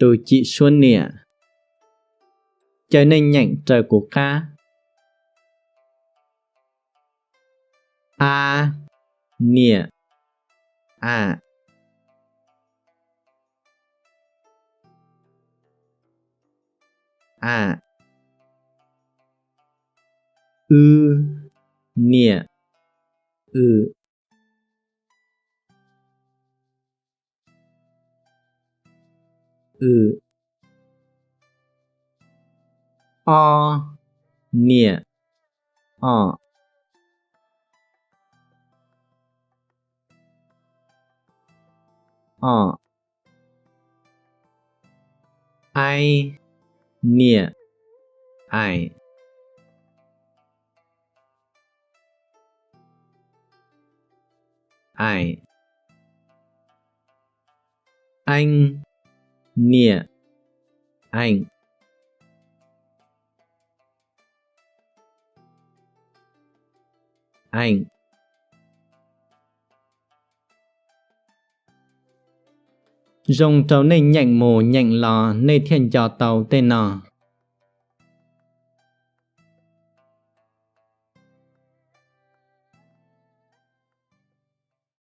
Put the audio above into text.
tus cim suab niam. Caw nej nyeem raws kuv qab. A, niam, a, a, w, niam, w, w, o, niam, o, o, ai, niam, ai, ai, eej, niam, eej, eej, zoo rau nej nyeem mus nyeem los nej thiaj nco tau tej no.